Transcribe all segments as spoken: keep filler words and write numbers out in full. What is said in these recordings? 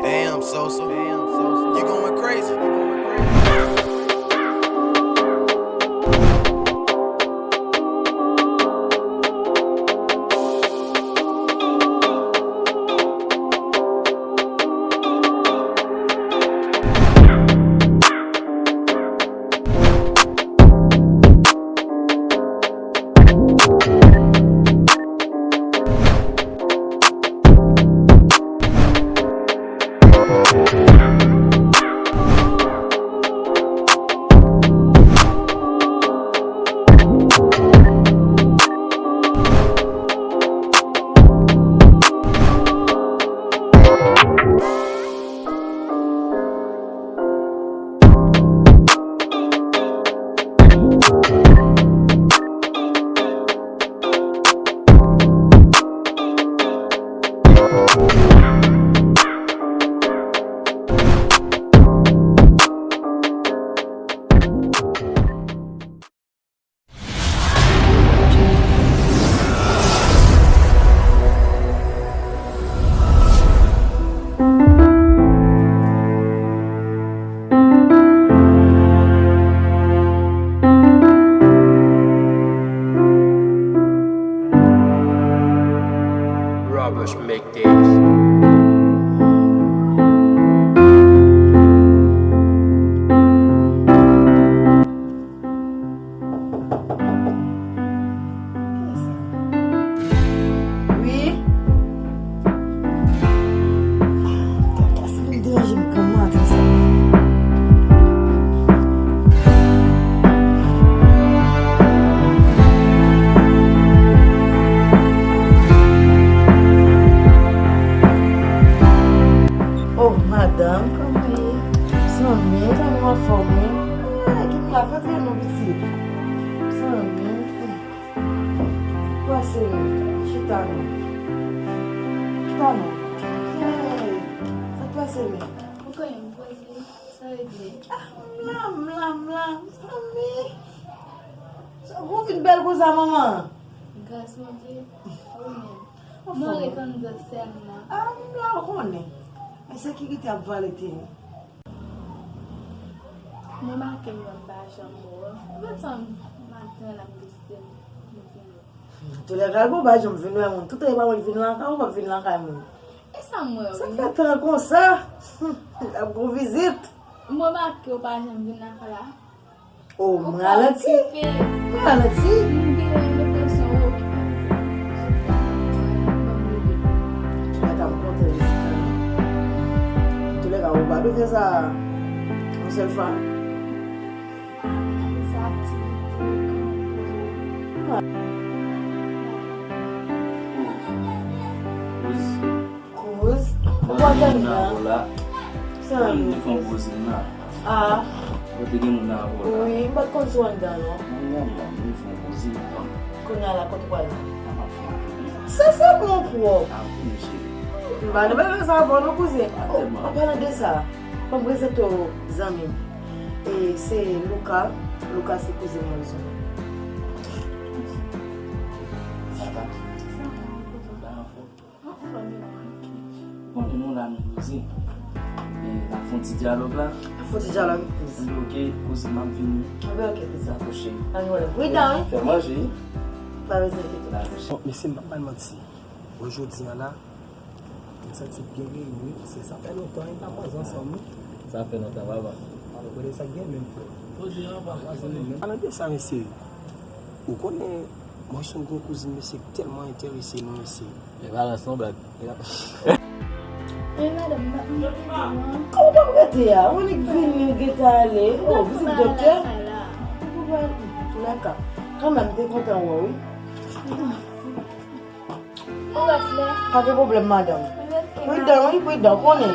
Damn, Sosa. You going crazy. Robbers make this. Wi. Tata, sa vin deranje m granm maten sa. Oh, madanm, kòman ye? Zanmi, zanmi, anfòm, wi. Ah, ki mirak, antre non, pitit. Zanmi. Pase non, chita non. Chita non. Hey, sa k pase menm? Ou konnen m poze, sa regle. Ah, m la, m la, m la, zanmi. Sa, ou vin bèl konsa, manman? Gras Bondye, ou menm. Mwen ret anndan sèlman. Ah, m la, ou konnen. Men sekirite ap vale teren. Mwen make m pa janm wè w. Mwen tann maten la m deside m vin wè. Toulèka, ou pa janm vin wè moun. Toutan e pa mwen k vin lakay ou, w p ap vin lakay moun. E sa m wè wi. Sa k fè tan konsa? Ap gon vizit. Mwen make w pa janm vin lakay la. Oh, m ralanti. M ralanti. M gen enpresyon ou okipe m. Toulèka, m kontan vizit la. Toulèka, ou pa dwe fè sa yon sèl fwa. Sa aktivite, kòman pou ou? Kouz. Kouz, ou pa janm nan. Sa moun te fè yon poze nan. Ah. Ou te gen moun nan avè w la. Wi, m pa t konn si w anndan non. Mwen menm, mwen fè yon poze nan. Kounye a la, kote w pral nan? Sa, sa bon pwòp. Ah, wi, cheri. M pa nan bezwen sa avè w non, kouzen. Oh, an palan de sa, ban m prezante w zanmi m. E se Luca. Luca se kouzen Moïse. Anfòm. Bon, nou la nou poze. E n ap fè yon ti dyalòg la. N ap fè yon ti dyalòg, kouz. Anben, oke, kouz, m ap vini. Anben, oke, kouz. Dakò, cheri. Pa gen pwoblèm. Pridan, wi. Fè manje, wi. Pa bezwen enkyete. Dakò, cheri. Bon, mesye, m p ap bay manti. Bon, jodi a la, m santi m byen reyini, paske sa fè lontan, wi, n ap manze ansanm, wi. Sa fè lontan, papa. Alò, kote sa k gen menm, frè? Jodi a, papa, se nou menm. Palan de sa, mesye, ou konnen, mwen jwenn yon kouzin, mesye, ki tèlman enterese mwen, mesye. E pa rans non, blag. E madanm, m pa, m pa, m pa, kòman w p ap rete a? Ou annik vini, ou gentan ale. Oh, vizit doktè? Ou pa, antouka, kanmenm, m te kontan wè w, wi. Ou rès la? Pa gen pwoblèm, madanm. Pridan, wi, pridan, konnen.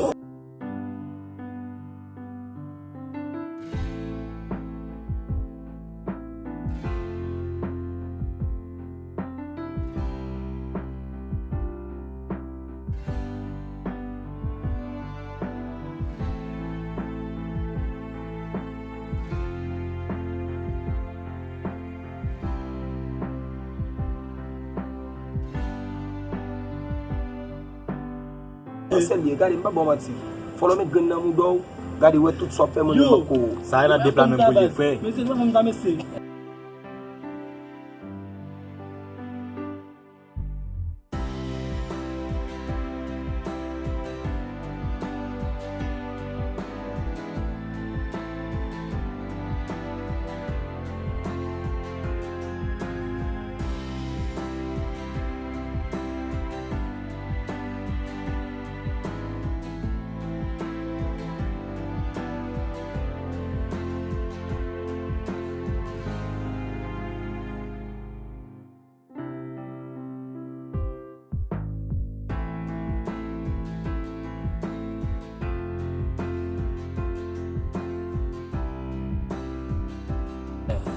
Mèsi. Sa sèl ye, gade, m pa ba w manti. Fò w met grenn nan mouda w, gade, wè tout sa w ap fè, mwen menm m ap ko. Sa e nan de pla menm pou l ye, frè. Mesye, nou pa konn sa, mesye.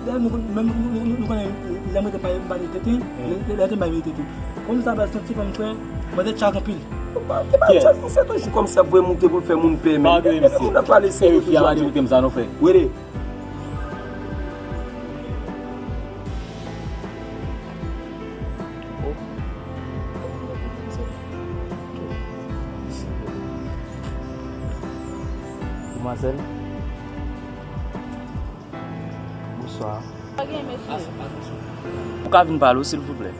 Dayè, nou, nou, nou, nou, nou konnen lè mwen te pa, pa vin tete, lè, lè te pa vin tete. Kòm sa, baz, se yon ti fanm, frè, mwen te tchak anpil. Ki pa tchak, misye toujou kòmsi ap voye moute pou l fè moun pè, men. Gade moun ap pale serye toujou. Wede. Demwazèl, bonswa. Ou ka vin pale w, silvouplè?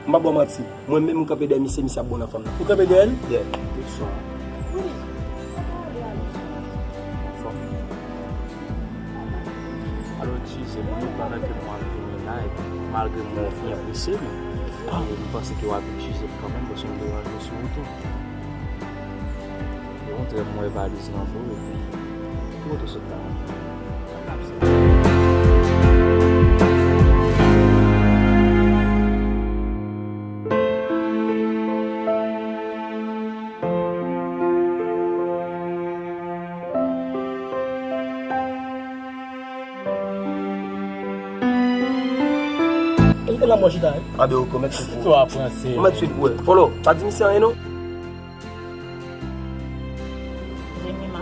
M pa ba w manti. Mwen menm, m kanpe dèyè misye, misye ap bon nan fanm nan. Ou kanpe dèyè l? Yeah. Bonswa. Anfòm? Alò, eskize m, wi, pandan ke mwen ap tounen la, epi malgre mwen fin apresye m, e m panse ke w abitye kanmenm, paske m te wè sou wout ou. Yo montre m wè valiz nan do epi ki kote w sot la? E la mwen chita, wi. Anbe ou komèt sou kou. Ou mèt sou kou, wi. Folo, pa di misye anyen non. Jemima.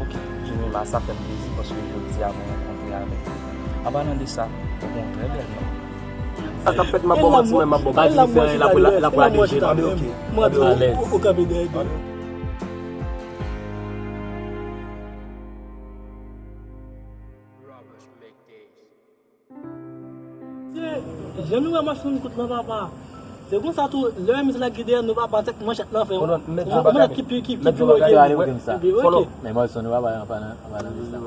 Ok, Jemima, sa fè m plezi paske jodi a mwen rankontre avèk ou. An palan de sa, ou gen yon trè bèl non. Sa k ap fèt, m ap ba w manti, men m ap ba w manti. Pa di misye anyen, l ap, l ap, l ap rale je l. Anbe ok. Anbe ok. Alèz. Jan nou wè machann kout lan, papa. Se konsa tou, lè misye lage dèyè nou, papa, se manchèt lan fè. Manchèt ki pi, ki pi wo. Folo. Men Mòrison, nou pa bay anpa nan, anpa nan lista.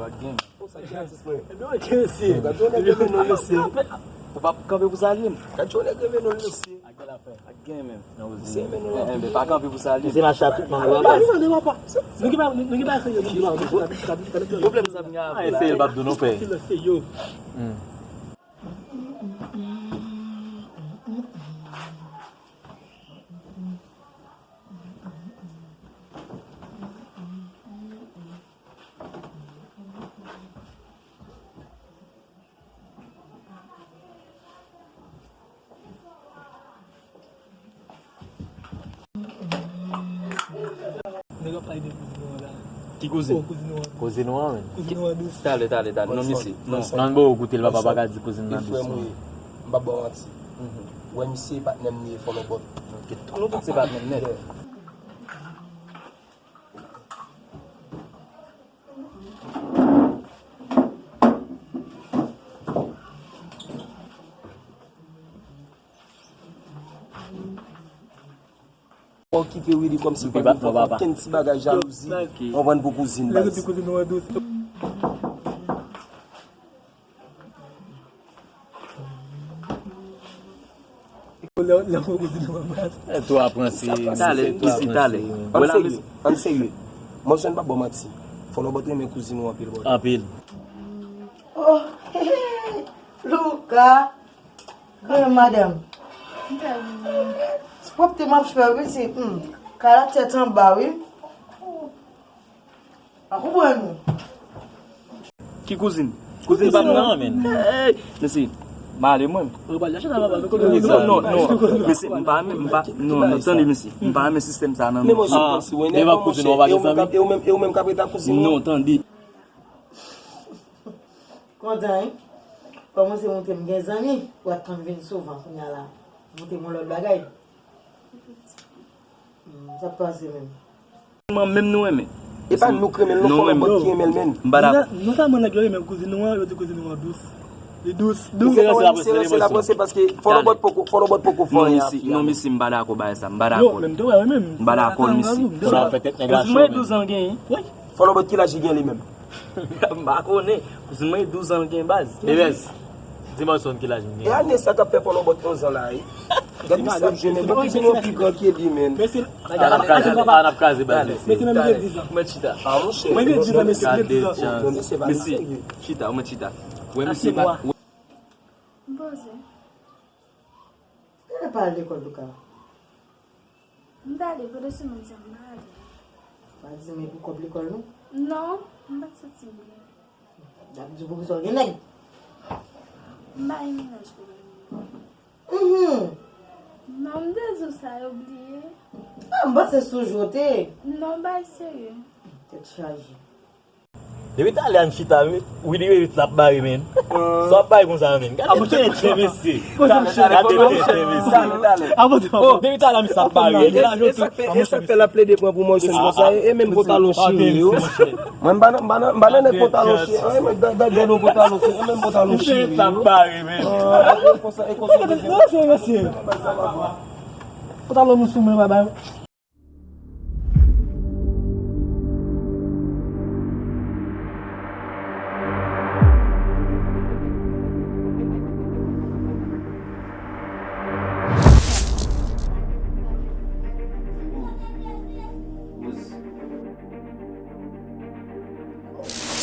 Sa ki atis mwen. Ebyen, ok, mesye. Gad yon nèg renmen non, mesye. Ou p ap kanpe pou salye m. Gad yon nèg renmen non, mesye. Ak bèl afè. Ak gen menm. Non, mesye, men non. Enben, pa kanpe pou salye m. Misye mache a tout nòmal, papa. Nou ki pa, nou ki pa serye, nou ki pa. Pwoblèm sa m gen avè l la. Eseye l, p ap di w non, frè. Yo. Ki kouzin? Kouzin ou an, men. Talè, talè, talè. Non, mesye. Non. Non, bon, ou koute l, papa pa ka di kouzin nan dous. M pa ba w manti. Wè, misye patnè m li ye, Fòlòbòt. Nou tout se patnè m nèt. Okipe wi, li kòmsi pa gen okenn ti bagay jalouzi. Konprann pou kouzin baz. Lè w pran kouzin ou anbras. Talè, mesye, talè. Ann serye, ann serye. Mwen jwenn pa ba w manti. Fòlòbòt renmen kouzin ou anpil, brother. Anpil. Oh, Louka. Kòman madanm? Pwòpte m ap fè wi, se, hmm, kay la tèt anba wi. Pa konprann ou. Ki kouzin? Kouzin pa m nan, men. Hey, mesye, m ale mwen. Non, non, non, mesye, m pa renmen, m pa, non, non, tande, mesye, m pa renmen sistèm sa nan men. Devan kouzin ou pa gen zanmi? E ou menm, e ou menm k ap rete ak kouzin ou? Non, tande. Kontan, wi. Kòmanse montre m gen zanmi, w ap tann vin souvan kounye a la. Montre m yon lòt bagay. Hmm, sa k pase menm? Menm nou renmen. E pa nou k renmen l, non, Fòlòbòt ki renmen l, menm. M pa dakò. Non sèlman nèg yo renmen kouzin nou an, yo di kouzin nou an dous. Li dous, dous. Li se ranse l ap ranse paske Fòlòbòt poko, Fòlòbòt poko fò anyen a fi a. Non, mesye, m pa dakò bagay sa, m pa dakò. M pa dakò, mesye. Kouzin mwen douz an l genyen. Fòlòbòt ki laj li gen li menm? M pa konnen. Kouzin mwen douz an l gen baz. Ebès, di m Sonn ki laj m gen. E ane sa k ap fè Fòlòbòt onz an la, wi. Gad misye ap jwenn, bon, kouzin mwen pi gran ke li, menm. N ap kraze, n ap kraze baz. Mesye, menm gen diz an. Mwen chita. Mwen gen diz an, mesye, gen diz an. Mesye, chita, mwen chita. Wè, mesye, pa. M poze. Lè pa al lekòl, Louka? M t ale, pandan semèn sa, m pa ale. Pa di m e pou kòb lekòl nou? Non, m pa t santi m byen. N ap di w poukisa w gen nèg? M pa gen mennaj pou mwen. Mhm. Non, m te di w sa, yo bliye. Ah, m panse se sou jwe w te. Non, bay serye. Tèt chaje. Depi talè a n chita, wi, Willy Revit la ap bare, men. Sa w ap bare konsa, men. Gade tenten, mesye. Gade tenten, mesye. Depi talè a misye ap bare. E sa k fè l ap plede pran pwomosyon konsa, e menm pantalon chire yo. Mwen, m pa nan, m pa nan, m pa nan nèg pantalon chire. Gade yon pantalon chire, e menm pantalon chire yo. Konsa, e konsa. Pantalon nou sou mwen, babay.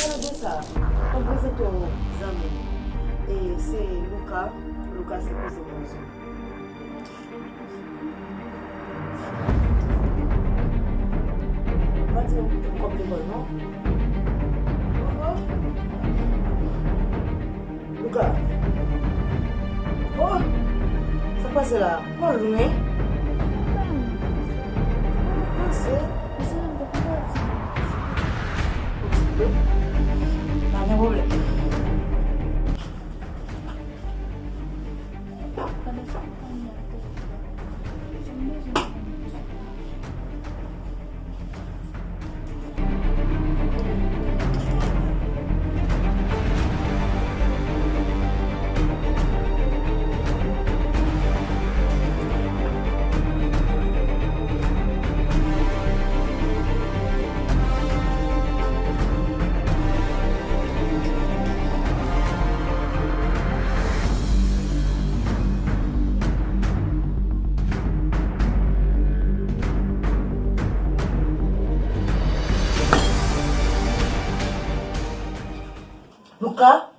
Gade sa, mwen prezante w zanmi m. E se Louka, Louka se kouzin mwen. Pa di m kòb lekòl non. Louka. Oh! Sa k pase la? Ou al lwen? Pase. Pa gen pwoblèm. Louka,